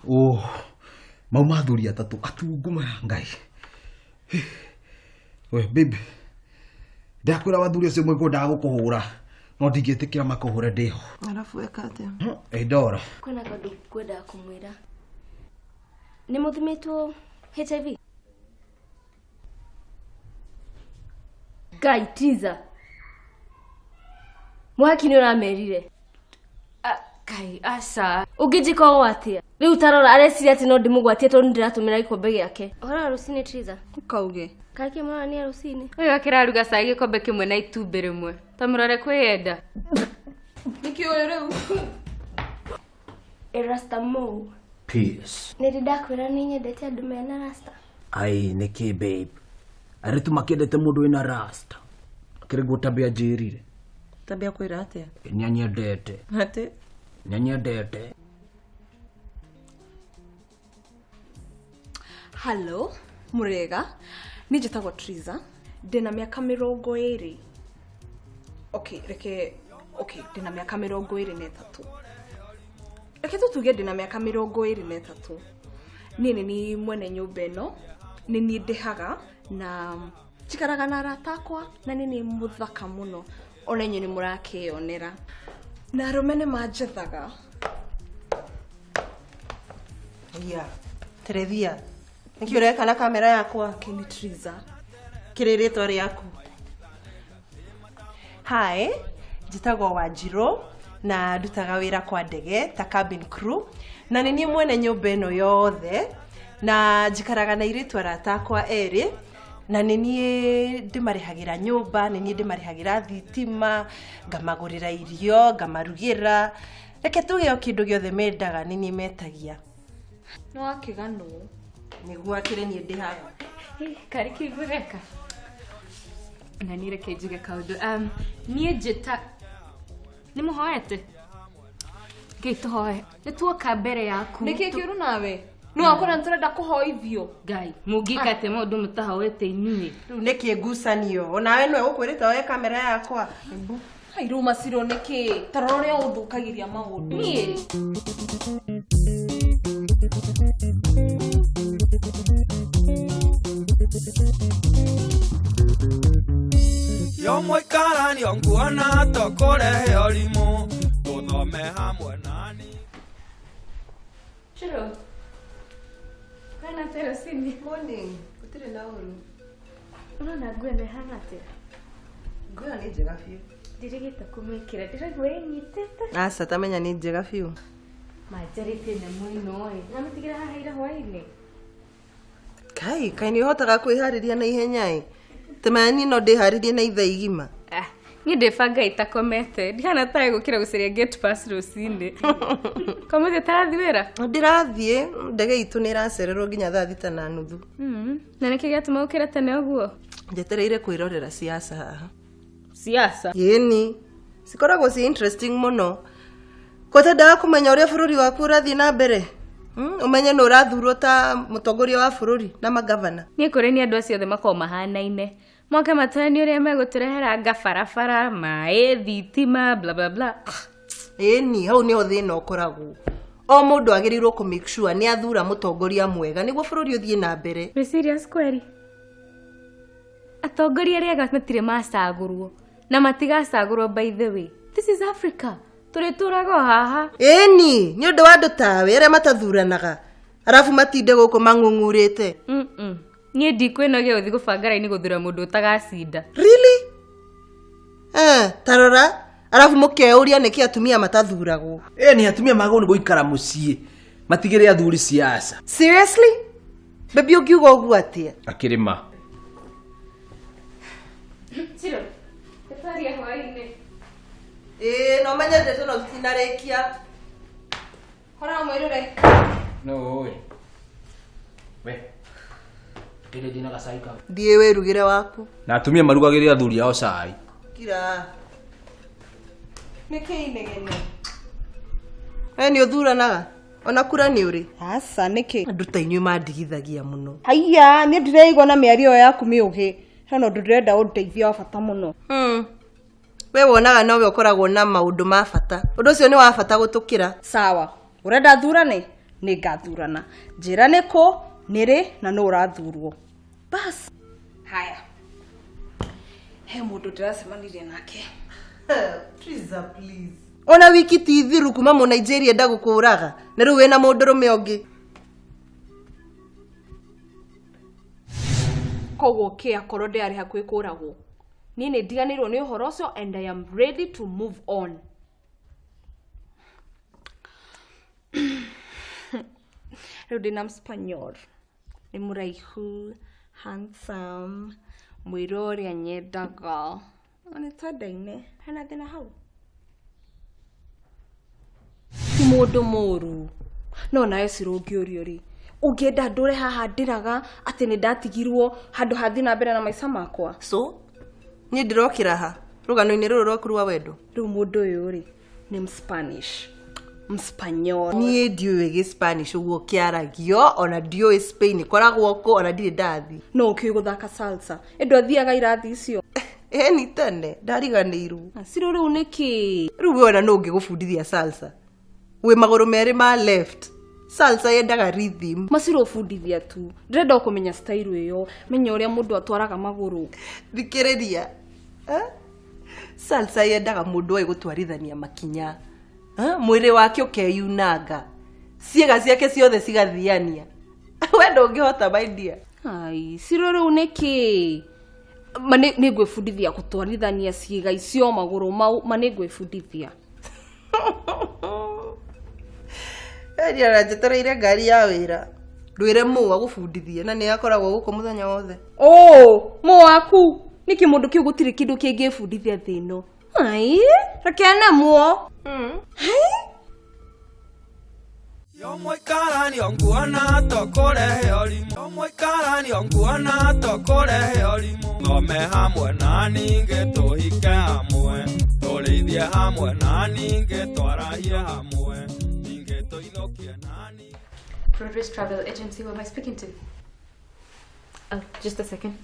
Oh, mauma athuri atatũ atungu maya ngai. We baby, ndakwĩra athuri acio mwĩkwendaga gũkũhũra no ndingĩtĩkĩra makũhũre ndĩho. Arabu eka atĩa? Ĩ ndora. Kwĩna kaũndũ ngwendaga kũmwĩra. Nĩ mũthimĩtwo HIV? Ngai tiza. Mwaki nĩ ũramerire. Kai aca. Ũngĩnjĩka ũũ atĩa? Rĩu tarora areciria atĩ no ndĩmũgwatie tondũ nĩndĩratũmĩra gĩkombe gĩake. Ũhoro wa rũcinĩ Triza. Ũkauge. Kaĩ kĩ mũrania rũcinĩ? Ũyũ akĩraruga cai gĩkombe kĩmwe na itumbĩ rĩmwe. Ta mũrore kwĩyenda. Nĩkĩ ũyũ rĩu? Erasta Mou. Peace. Nĩrĩ ndakwĩra nĩ nyendete andũ mena rasta. Ai, nĩkĩ babe? Airĩtu makĩendete mũndũ wĩna rasta. Kĩrĩguo tabia njĩrire. Tabia kwĩra atĩa? Nĩanyendete. Atĩ? Nĩanyendete. Hallo, mũrĩega. Niĩ njĩtagwo Triza. Ndĩna mĩaka 20. Okay, reke okay, ndĩna mĩaka 23. Reke tũtuge ndĩna mĩaka 23. Niĩ nĩ niĩ mwene nyũmba ĩno, nĩ niĩ ndĩhaga na njikaraga na arata akwa na nĩ niĩ mũthaka mũno. Ona inyuĩ nĩ mũrakĩyonera. Na arũme nĩ manjethaga. Iya. Terethia. Nĩkĩ ũreka na kamera yakwa? Kĩ nĩ Triza. Kĩrĩ rĩtwa rĩaku? Hi, njĩtagwo Wanjirũ na ndutaga wĩra kwa ndege ta cabin crew na nĩ niĩ mwene nyũmba ĩno yothe na njikaraga na airĩtu arata akwa erĩ na nĩ niĩ ndĩmarĩhagĩra nyũmba, nĩ niĩ ndĩmarĩhagĩra thitima, ngamagũrĩra irio, ngamarugĩra, reke tuge o kĩndũ gĩothe mendaga nĩ niĩ metagia. Nĩ wakĩganwo. Nĩguo akĩrĩ niĩ ndĩhaga. Karĩ kĩ ngũtheka. Na niĩ reke njuge kaũndũ. Niĩ njĩta nĩ mũhoete? Ngai tũhoe. Nĩ tuoka mbere yaku. Nĩkĩ kĩũru nawe? Nĩ wakora nĩ tũrenda kũhoithio. Ngai, mũngĩka atĩa maũndũ mũtahoete inyuĩ? Rĩu nĩkĩ ngucanio? Onawe nĩwe gũkwĩrĩte woe kamera yakwa. Hai rĩu macirwo nĩkĩ? Ta rora ũrĩa ũthũkagĩria maũndũ. Niĩ? Yo mũikaranio nguona tũkũrehe ũrimũ tũthome hamwe nani. Chiro. Kana tero sini. Morning. Gũtirĩ na ũru. Ũrona nguo ĩno ĩhana atĩa? Nguo ĩyo nĩ njega biũ. Ndirigĩte kũmĩkĩra, ndĩraigua ĩnyitĩte. Aca tamenya nĩ njega biũ. Manjarĩtie nyamũ ĩno ĩ. Ngamĩtigĩra haha ira hwainĩ. Kai, kaĩ nĩ ũhotaga kwĩharĩria na ihenya ĩ? Tamenya niĩ no ndĩharĩrie na ithaa igima. Ah, niĩ ndĩbanga itakomete. Ndihana taĩ gũkĩra gũcaria gate pass rũcinĩ. Kamũthĩ ũtarathiĩ wĩra? Ndĩrathiĩ, ndege itũ nĩ ĩracererwo nginya thaa 6:30. Na nĩkĩ gĩatũma ũkĩre tene ũguo? Njetereire kwĩrorera siasa haha. Siasa? Ĩni, cikoragwo ci interesting mũno. Kwetendaga kũmenya ũrĩa bũrũri waku ũrathiĩ na mbere. Ũmenye nũ ũrathurwo ta mũtongoria wa bũrũri na magavana. Niĩ kũrĩ niĩ andũ acio othe makoragwo mahanaine. Moke matwani ũrĩa megũtũrehera anga barabara, maĩ, thitima, bla bla bla. Ĩni, hau nĩho thĩna ũkoragwo. O mũndũ agĩrĩirwo kũ make sure nĩ athura mũtongoria mwega nĩguo bũrũri ũthiĩ na mbere. Wĩ serious kweri? Atongoria arĩa ega matirĩ macagũrwo na matigacagũrwo by the way. This is Africa. Tũrĩtũraga o haha. Ĩni, nĩ ũndũ wa andũ tawe arĩa matathuranaga. Arabu matinde gũkũ mang'ung'urĩte. Niĩ ndikwĩnogia gũthiĩ gũbanga raini gũthura mũndũ ũtagacinda. Really? Tarora, arabu mũkeũria nĩkĩ atumia matathuragwo. Nĩ atumia magwo nĩ gũikara mũciĩ. Matigĩre athuri siasa. Seriously? Baby ũngiuga ũguo atĩa? Akĩrĩma. Chiro, tũtwarie hwaĩ-inĩ. Ĩĩ, no menye ndeto no tũtinarĩkia. Hora mwĩrore. No ũĩ. We. Kĩrĩ ndina gacai kau. Thiĩ wĩrugĩre waku. Na atumia marugagĩre athuri ao cai. Kira. Nĩkĩ inegene? We nĩ ũthuranaga? Ona kura nĩ ũrĩ? Aca, nĩkĩ? Andũ ta inyuĩ mandigithagia mũno. Haiya, niĩ ndĩreigua na mĩario ĩyo yaku mĩũgĩ. Hena ũndũ ndĩrenda ũndeithie wa bata mũno. We wonaga nowe ũkoragwo na maũndũ ma bata. Ũndũ ũcio nĩ wa bata gũtũkĩra. Sawa. Ũrenda thurane? Nĩ ngathurana. Njĩra nĩ kũ, nĩ rĩ na nũ ũrathurwo. Bas. Haya. He mũndũ ndĩracemanirie nake. Triza, please. Ona wiki ti thiru kuma mu Nigeria ndagũkũraga na rĩu wĩna mũndũrũme ũngĩ. Koguo kĩ akorwo ndĩarĩ hakuhĩ kũragwo. Niĩ nĩ ndiganĩirwo nĩ ũhoro ũcio and I am ready to move on. Rĩu ndĩna Mspanyol. Nĩ mũraihu, handsome, mwĩrĩ ũrĩa nyendaga. Na nĩ twendaine. Hena thĩna hau? Ti mũndũ mũru. No nawe Ciro ũngĩũrio rĩ, ũngĩenda ndũre haha ndĩraga atĩ nĩ ndatigirwo handũ hathiĩ na mbere na maica makwa. So, niĩ ndĩrokĩra ha rũgano-inĩ rũrũ rwaku rwa wendo. Rĩu mũndũ ũyũ rĩ, nĩ Mspanish. Mspanyol. Niĩ ndiũĩ gĩ-Spanish ũguo kĩaragio, ona ndiũĩ Spain ĩkoragwo kũ, ona ndirĩ ndathiĩ. No ũkĩũĩ gũthaka salsa. Ĩndũ athiaga irathi icio. Ĩni tene, ndariganĩirwo. Ciro rĩu nĩkĩ? Rĩu we ona nũ ũngĩgũbundithia salsa? Wĩ magũrũ merĩ ma left. Salsa yendaga rhythm. Maciro ũbundithia tu. Ndĩrenda o kũmenya style ĩyo. Menya ũrĩa mũndũ atwaraga magũrũ. Thikĩrĩria. Salsa yendaga mũndũ oĩ gũtwarithania makinya. Mwĩrĩ wake ũkeyunanga. Ciĩga ciake ciothe cigathiania. We ndũngĩhota my dear. Ai, Ciro rĩu nĩkĩ? Ma nĩ ngwĩbundithia gũtwarithania ciĩga icio magũrũ mau, ma nĩ ngwĩbundithia. Eri aranjetereire ngari ya wĩra. Ndwĩre mũ agũbundithie na nĩ akoragwo gũkũ mũthenya wothe. Oh, mũ waku. Nĩkĩ mũndũ kĩu gũtirĩ kĩndũ kĩngĩbundithia thĩ ĩno? Ai, reke anamwo. Yo mũikaranio nguona tũkũrehe ũrimũ. Yo mũikaranio nguona tũkũrehe ũrimũ. Thome hamwe na ningĩ tũhike hamwe. Tũrĩithie hamwe na ningĩ twarahie hamwe. Ningĩ tũinũkie na ningĩ. Progress Travel Agency, who am I speaking to? Oh, just a second.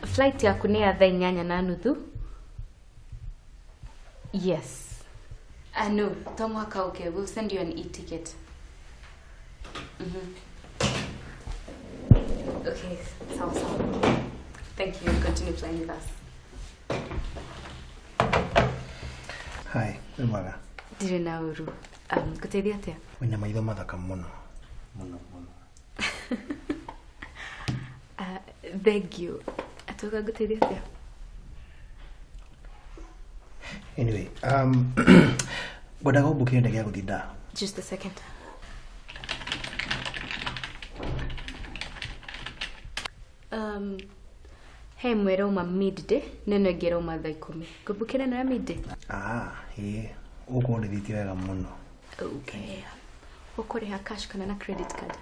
Flight yaku nĩ ya thaa inyanya na nuthu. Yes. No, to mũhaka ũke. We'll send you an e-ticket. Okay, sawa sawa. Thank you. Continue flying with us. Hi, wĩ mwega? Ndirĩ na ũru. Ngũteithia atĩa? Wĩna maitho mathaka mũno. Mũno mũno. Thank you. Atoka ngũteithia atĩa? Anyway, ngwendaga ũmbũkĩre ndege ya gũthiĩ Dar. Just a second. He ĩmwe ĩrauma midday na ĩno ĩngĩ ĩrauma thaa ikũmi. Ngũmbũkĩra ĩno ya midday? Ah, ĩĩ. Ũgũkorwo ndĩthĩtie wega mũno. Okay. Ũkũrĩha cash kana na credit card?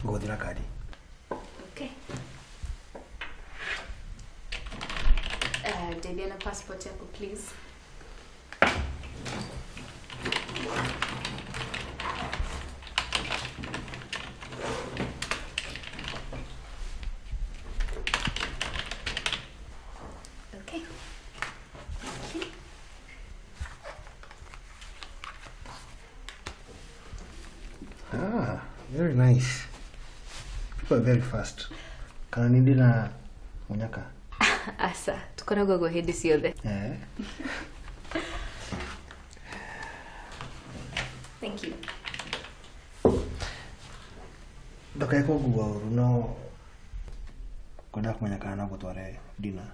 Ngũhũthĩra kandi. Okay. Ndeithia na passport yaku please. Okay. Thank you. Ah, very nice. People are very fast. Kana nĩ ndĩ na mũnyaka? Aca, tũkoragwo ũguo hĩndĩ ciothe. Thank you. Ndũkae kũngua ũru no ngwendaga kũmenya kana no ngũtware dinner.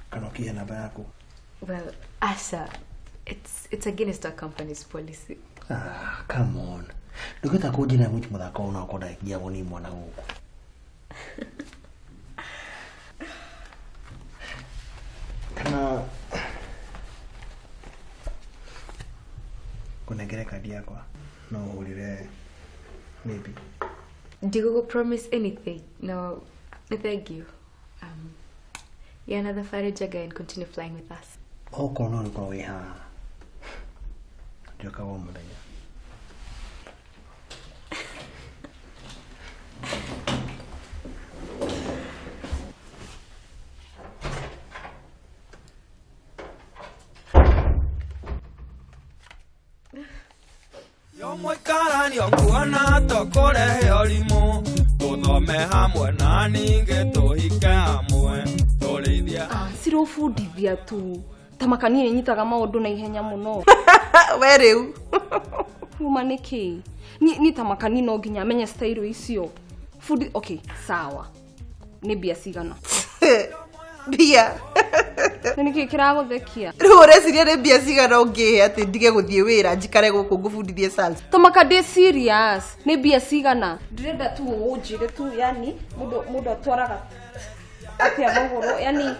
Kana ũkĩhe namba yaku? Well, Asha, it's against our company's policy. Ah, come on. Ndũngĩhota kũnjĩra mũici mũthako ũyũ no ũkorwo ndagĩkinyagwo nĩ mwana gũkũ. Kana ngũnengere kandi yakwa no ũhũrĩre maybe. Ndigũgũ promise anything. No, thank you. Yeah, another thabarĩ njega and continue flying with us. Okorwo no ũkorwo wĩ haha. Ndĩũkaga o mũthenya. Mũikaranio nguona tũkũrehe ũrimũ tũthome hamwe na ningĩ tũhike hamwe tũrĩithie. Cirobundithia tu tamaka niĩ nyitaga maũndũ na ihenya mũno. We rĩu Uma nĩkĩ ni tamaka ni no nginya menye style icio fundi. Okay, sawa, nĩ mbia cigana? Mbia Nĩ nĩkĩ kĩragũthekia? Rĩu ũreciria nĩ mbia cigana ũngĩhe atĩ ndige gũthiĩ wĩra njikare gũkũ ngũbundithie salsa? Tamaka ndĩ serious, nĩ mbia cigana? Ndĩrenda tu ũnjĩre tu, yani mũndũ atwaraga atĩa magũrũ, yani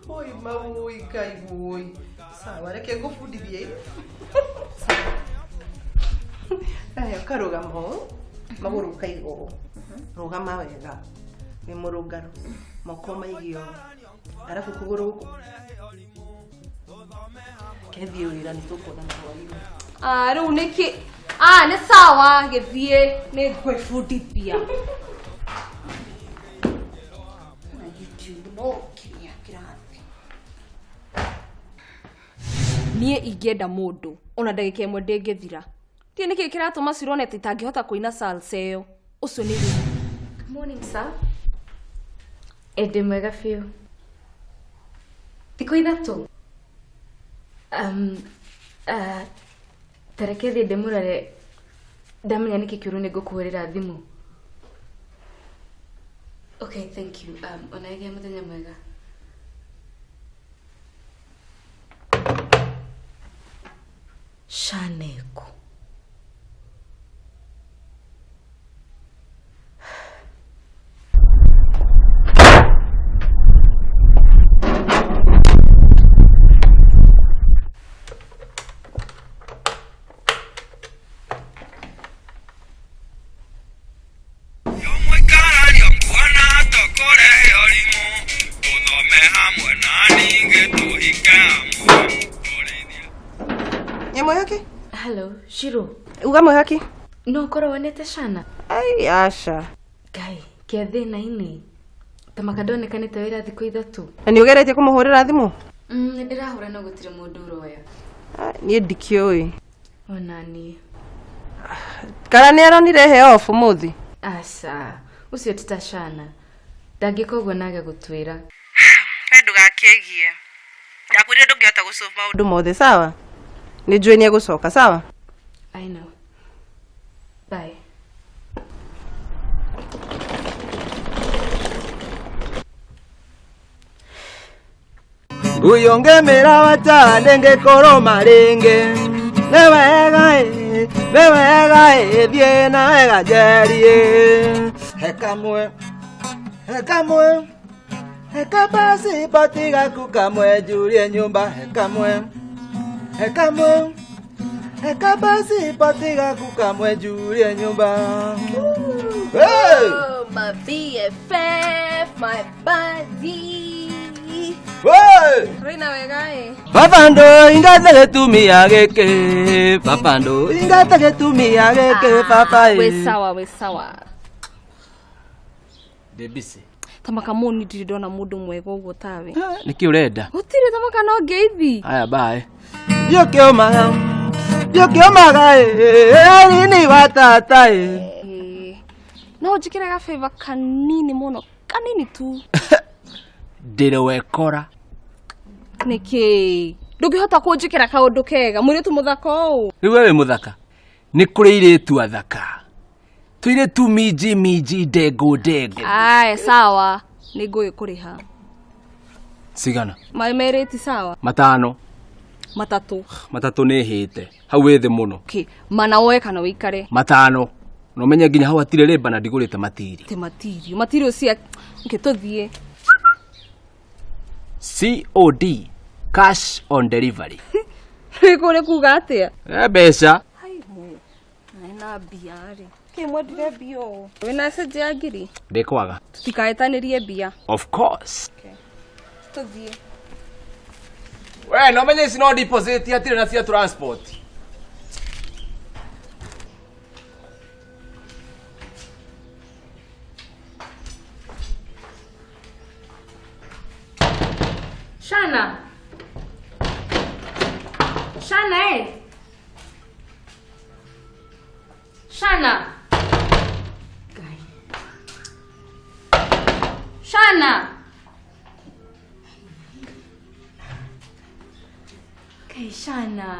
Oi mawoi Ngai woi. Sawa, reke ngũbundithie. Aya, ũkarũgama ũũ, magũrũ ũkaiga ũũ, rũgama wega wĩ mũrũngarũ, moko maige ũũ, arabu kũgũrũ gũkũ kethiĩ wĩra, nĩ tũkuonana hwainĩ. Ah, rĩu nĩkĩ? Ah, nĩ sawa, gĩthiĩ, nĩ ngwĩbundithia na YouTube no kinya kĩrathi. Niĩ ingĩenda mũndũ ona ndagĩka ĩmwe ndĩngĩthira. Ndiĩ nĩkĩ kĩratũma cirone atĩ itangĩhota kũina salsa ĩyo. Ũcio nĩ rĩu. Good morning, sir. Ĩndĩ mwega biũ. Thikũ 3. Ta reke thiĩ ndĩmũrore, ndamenya nĩkĩ kĩũru nĩ ngũkũhũrĩra thimũ. Okay, thank you. Ona gĩa mũthenya mwega. Shaneko. Mũikaranio nguona tũkũrehe ũrimũ tũthome hamwe na ningĩ tũhike hamwe tũrĩithie. Nĩ mwĩhaki? Hello, Shiro. Uga mwĩhaki. No ũkorwo wonete Shana? Ai, aca. Ngai, kĩa thĩna-inĩ. Tamaka ndonekanĩte wĩra thikũ 3. Na nĩ ũgeretie kũmũhũrĩra thimũ? Nĩ ndĩrahũra no gũtirĩ mũndũ ũroya. Niĩ ndikĩũĩ. Ona niĩ. Kana nĩ aronire he off ũmũthĩ? Aca, ũcio ti ta Shana. Ndangĩka ũguo nage gũtwĩra. We ndũgakĩgie. Ndakwĩrire ndũngĩhota gũsolve maũndũ mothe, sawa? Nĩ njũĩ nĩ egũcoka, sawa? I know. Bye. Uyongemera wachane ngĩkorwo rĩngĩ nĩ wega ĩ, nĩ wega ĩ, thiĩ na wega njerie. He kamwe, he kamwe, he kapasipoti gaku kamwe njurie nyũmba. He kamwe, he kamwe, he kapasipoti gaku kamwe njurie nyũmba. Hey! Oh, my BFF, my buddy. Hey! Rĩna wega ĩ. Baba ndo ingate gĩtumia gĩkĩ, baba ndo ingate gĩtumia gĩkĩ, baba ĩ. Wĩ sawa, wĩ sawa. Ndĩ busy. Tamaka mũni ndirĩ ndona mũndũ mwega ũguo tawe. Nĩkĩ ũrenda? Gũtirĩ tamaka no ngeithi. Haya, bye. Ndiũkĩũmaga, ndiũkĩũmaga ĩ, nini wa tata ĩ. Ĩ, no njĩkĩre gabeba kanini mũno, kanini tu. Ndĩrĩ wekora. Nĩkĩ ndũngĩhota kũnjĩkĩra kaũndũ kega mũirĩtu mũthaka ũũ? Rĩu we wĩ mũthaka. Nĩ kũrĩ irĩtu athaka. Tũirĩtu minji minji ndengo ndengo. Aya, sawa, nĩ ngũĩ kũrĩha. Cigana? Maĩ merĩti sawa? 5. 3. 3 nĩ hĩte. Hau wĩ thĩ mũno. Okay, mana woe kana wĩikare? 5. Na ũmenye nginya hau hatirĩ rĩmba na ndigũrĩte matiri. Te matiri, matiri ũcia. Okay, tũthiĩ. COD, cash on delivery. Rĩ kũrĩ kuga atĩa? Mbeca. Hai mu. Na mbia rĩ. Kĩ mwendire mbia ũũ? Wĩna cenji ya ngiri? Ndĩkwaga. Tũtikahĩtanĩrie mbia. Of course. Okay. Tũthiĩ. We no menye ici no deposit hatirĩ na cia transport. Shana. Shana eh. Shana. Ngai. Shana. Ngai Shana.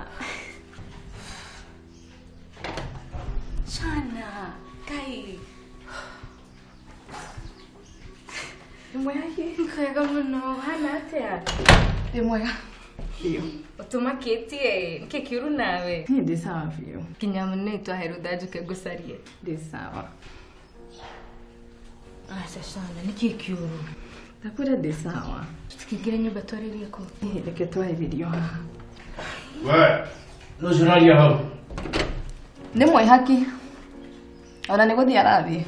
Shana. Ngai. Ndĩ mwega hihi? Kwega mũno hana atĩa? Ndĩ mwega biũ. Ũtũmakĩtie nĩkĩ kĩũru nawe? Niĩ ndĩ sawa biũ. Nginya mũno twahe rũtha njũke ngũcarie. Ndĩ sawa. Aca Shana, nĩkĩ kĩũru? Ndakwĩra ndĩ sawa. Tũtikĩingĩre nyũmba twarĩrie kũ? Ĩ, reke twarĩrĩrio haha. We, nũ ũcio ũraria hau? Nĩ mwĩhaki. Ona nĩ gũthiĩ arathiĩ.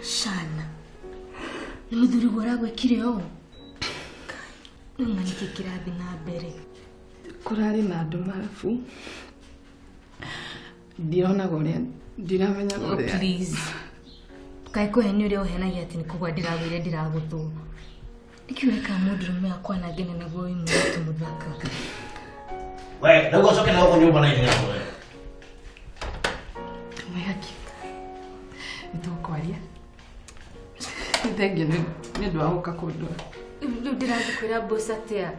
Shana. Nĩ mũthuri guo aragwĩkire ũũ? Rĩu ma nĩkĩ kĩrathiĩ na mbere? Kũrarĩ na andũ marabu. Ndironaga ũrĩa, ndiramenyaga Oh, ũrĩa. please. Ndũkae kũhenia ũrĩa ũhenagia atĩ nĩ kũgwa ndĩragwĩre ndĩragũthwo. Nĩkĩ ũrekaga mũndũrũme akwanange na nĩguo wĩ mũirĩtu mũthaka? We, rĩu ũcoke na gũkũ nyũmba na ihenya we. Mwĩhaki. Nĩ tũkwaria. Nĩ thengiũ nĩ ũndũ wa gũka kũndora. Rĩu ndĩrathiĩ kwĩra boss atĩa?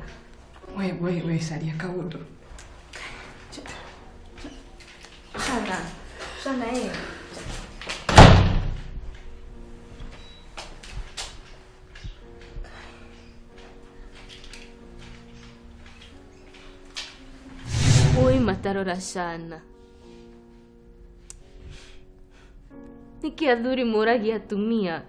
We caria kaũndũ. Shana. Shana ĩ. Oi matarora Shana. Nĩkĩ athuri moragia atumia?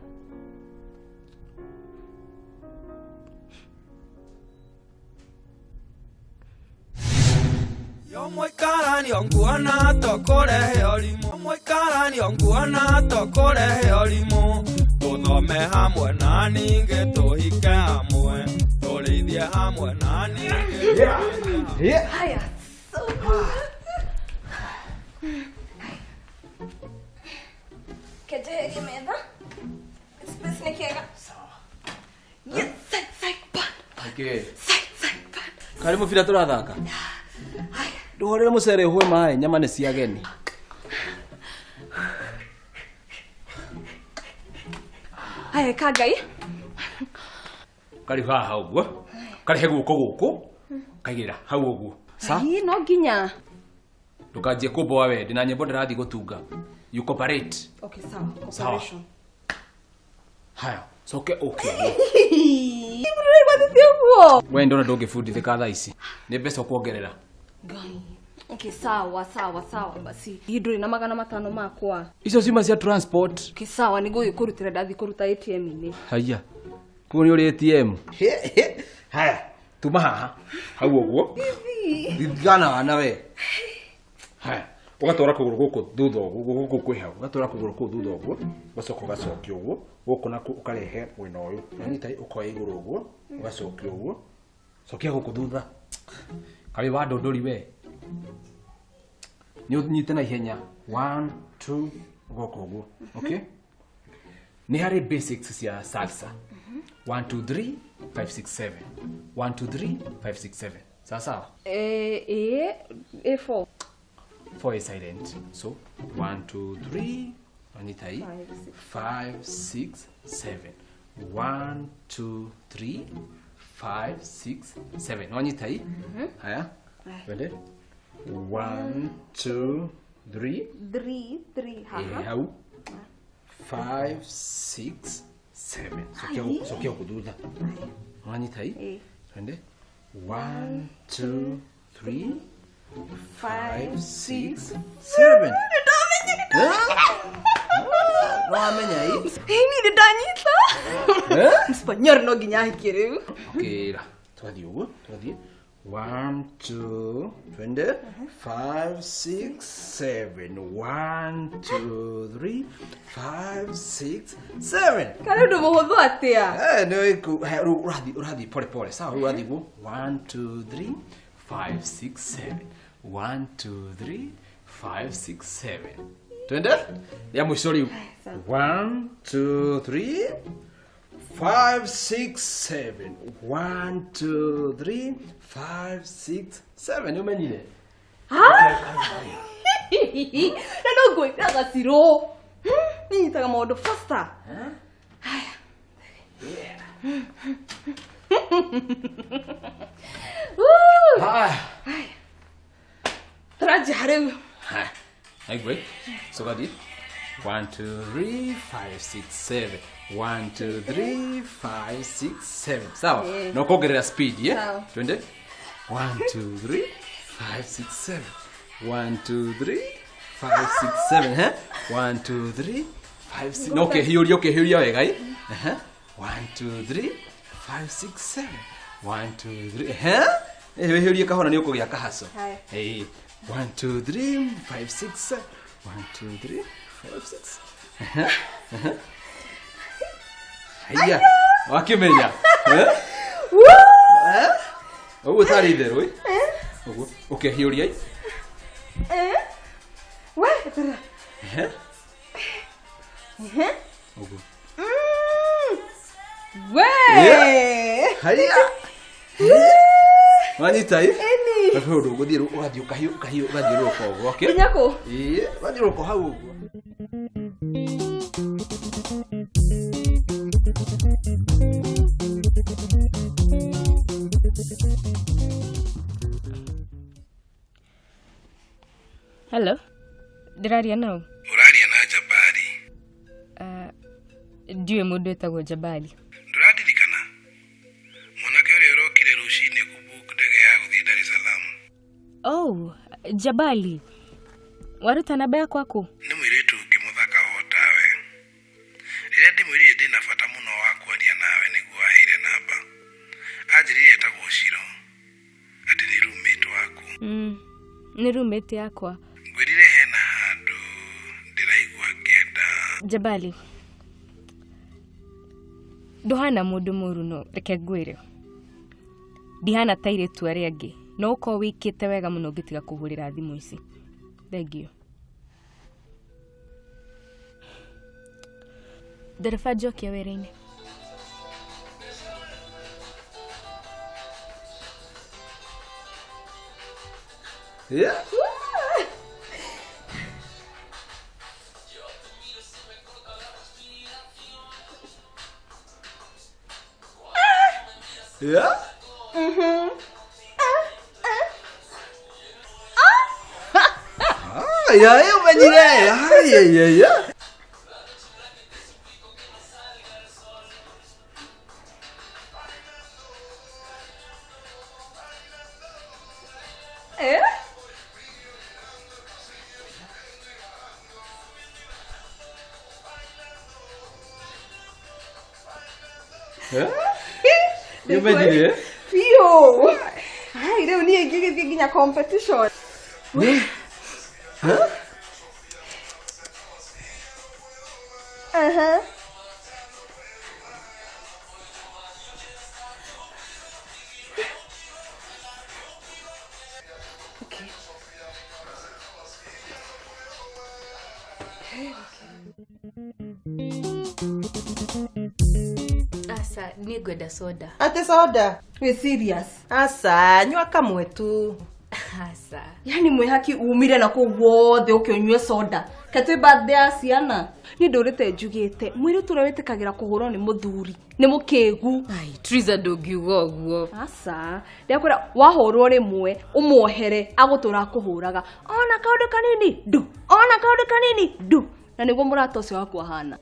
Yo mũikaranio nguona tũkũrehe ũrimũ mũikaranio nguona tũkũrehe ũrimũ tũthome hamwe na ningĩ tũhike hamwe tũrĩithie hamwe na ningĩ. Haya. Kejeherie metha. Space nĩ kĩega. Yes, side, side, pan. Okay. Side, side, pan. Karĩ mũbira tũrathaka? Ndũhorere mũcere ũhũe maĩ, nyama nĩ cia ageni. Haya, ka Ngai. Karĩ haha ũguo, karehe guoko gũkũ, kaigĩrĩra hau ũguo. Sa? Ii, no nginya. Ndũkanjie kũmboa we, ndĩna nyĩmbo ndĩrathiĩ gũtunga. You cooperate. Okay, sawa. Sawa. Cooperation. Haya, coke ũke ũguo. Mũrũraigua thĩthĩ ũguo? We ndona ndũngĩbundithĩka thaa ici. Nĩ mbeca ũkuongerera. Ngai. Okay, sawa, sawa, sawa basi. Hii ndũrĩ na 500 makwa. Icio ciuma cia transport. Okay, sawa, nĩ ngũgĩkũrutĩra ndathiĩ kũruta ATM-inĩ. Haya. Kuo nĩ ũrĩ ATM. Haya, tuma haha. Hau ũguo. Ririkana wana we. Haya, ũgatwara kũgũrũ gũkũ thutha ũguo, gũkũ kwĩ hau. Ũgatwara kũgũrũ kũu thutha ũguo, ũgacoka ũgacokia ũguo, gũkũ nakuo ũkarehe mwena ũyũ. Wanyita ũkoya igũrũ ũguo, ũgacokia ũguo. Cokia gũkũ thutha. Karĩ wa ndũndũri we. Nĩ ũnyite na ihenya. 1 2 ũgoka ũguo. Okay? Nĩ harĩ basics cia salsa. 1 2 3 5 6 7. 1 2 3 5 6 7. Sawa sawa? Eh, A4. 4 is silent. So 1 2 3 wanyita hii 5 6 7. 1 2 3 5 6 7. Wanyita hii? Haya. Twende. 1 2 3 3 3 haha. Hau. 5 6 7. Sokia huku thutha. Wanyita hii? Twende. 1 2 3 5 6 7. Nĩwamenya ĩ? Ĩ, niĩ nĩ ndanyita. Mspanyol no nginya ahikie rĩu. Okay, ra. Twathiĩ ũguo, twathiĩ. 1 2 twende 5 6 7. 1 2 3 5 6 7. Karĩ ũndũ mũhũthũ atĩa? Nĩ wĩku. Haya, rĩu ũrathiĩ pole pole. Sawa, rĩu ũrathiĩ ũguo. 1 2 3 5 6 7. 1 2 3 5 6 7. Twende? Rĩa mũico rĩu. 1 2 3 5 6 7. 1 2 3 5 6 7. Nĩ ũmenyire? Na no ngwĩraga Ciro. Ninyitaga maũndũ faster. Haya. Haya. Tũranjia rĩu. Haya. Aigua. So gathiĩ. 1 2 3 5 6 7. 1 2 3 5 6 7. Sawa. Na ũkongerera speed, yeah? Sawa. Twende. 1 2 3 5 6 7. 1 2 3 5 6 7, he? 1 2 3 5 6. No ũkĩhiũria ũkĩhiũria wega ĩ. Ehe. 1 2 3 5 6 7. 1 2 3. Ehe. Wĩhiũrie kahora nĩ ũkũgĩa kahaco. Haya. Ĩĩ. 1 2 3 5 6 7. 1 2 3 5 6. Ehe. Ehe. Haiya. Wakĩmenya. Eh? Eh? Ũguo tarĩ itherũ ĩ. Ũguo ũkehiũria ĩ. We, eterera. Ehe. Ehe. Ũguo. We. Haiya. Wanyita ĩ? Ĩni. He ũndũ ũgũthiĩ ũgathiĩ ũkahiũ ũkahiũ ũgathiũrũrũka ũguo, okay? Nginya kũ? Ĩĩ, ũgathiũrũrũka hau ũguo. Hello. Ndĩraria nau? Ũraria na Jabari. Ndiũĩ mũndũ wĩtagwo Jabali. Ndũrandirikana? Mwanake ũrĩa ũrokire rũcinĩ kũbook ndege ya gũthiĩ Dar es Salaam. Oh, Jabali. Waruta namba yakwa kũ? Nĩ mũirĩtu ũngĩ mũthaka o tawe. Rĩrĩa ndĩmwĩrire ndĩna bata mũno wa kwaria nawe nĩguo aheire namba. Anjĩrire etagwo Shiro. Atĩ nĩ roommate waku. Nĩ roommate yakwa. Ngwĩrire hena handũ ndĩraigua ngĩenda. Jabali. Ndũhana mũndũ mũru no reke ngwĩre. Ndihana ta airĩtu arĩa angĩ. No ũkorwo wĩkĩte wega mũno ũngĩtiga kũhũrĩra thimũ ici. Thengiũ. Ndereba njokia wĩra-inĩ. Yeah. Yeah? Mhm. Ah, yeah, yeah, ũmenyire. Ah, yeah, yeah, yeah. Eh? Eh? Nĩ ũmenyire? Biũ. Ai, rĩu niĩ ngĩgĩthiĩ nginya competition. Nĩ? Eh? Aha. Okay. Asa, nĩ ngwenda soda. Ate soda? Wĩ serious? Asa, nyua kamwe tu. Asa. Yani mwĩhaki umire na kũu wothe ũke ũnyue soda. Ke twĩ birthday ya ciana. Niĩ ndũrĩte njugĩte mũirĩtu ũrĩa wĩtĩkagĩra kũhũrwo nĩ mũthuri nĩ mũkĩgu. Ai, Triza ndũngiuga ũguo. Aca, ndĩrakwĩra wahũrwo rĩmwe ũmuohere agũtũra akũhũraga. Ona kaũndũ kanini ndu, ona kaũndũ kanini ndu. Na nĩguo mũrata ũcio waku ahana.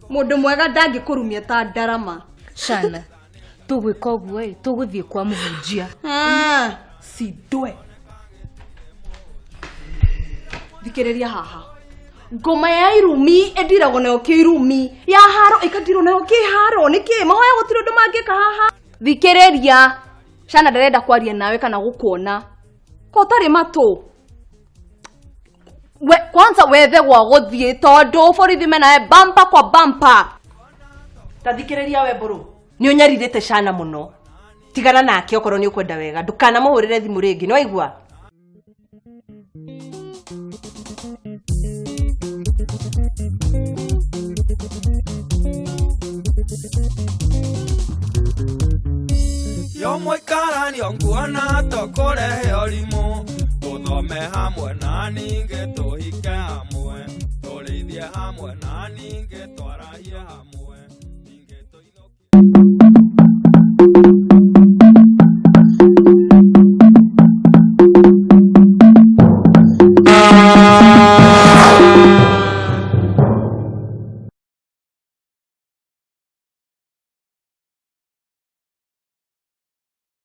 Mũndũ mwega ndangĩkũrumia ta ndarama. Shana, tũgwĩka ũguo ĩ, tũgũthiĩ kwa mũhunjia. Sindwe. Thikĩrĩria haha. Ngoma ya irumi ĩndiragwo nayo kĩirumi, ya haro ĩkandirwo nayo kĩharo. Nĩkĩ mahoya gũtirĩ ũndũ mangĩka haha? Thikĩrĩria. Shana ndarenda kwaria nawe kana gũkuona. Ko ũtarĩ matũ. We, kwanza wethe gwa gũthiĩ tondũ borithi menawe bampa kwa bampa. Ta thikĩrĩria we mbũrũ. Nĩ ũnyarirĩte Shana mũno. Tigana nake okorwo nĩ ũkwenda wega. Ndũkanamũhũrĩre thimũ rĩngĩ, nĩ waigua? mũikaranio nguona tũkũrehe ũrimũ tũthome hamwe na ningĩ tũhike hamwe tũrĩithie hamwe na ningĩ twarahie hamwe ningĩ tũinũkie.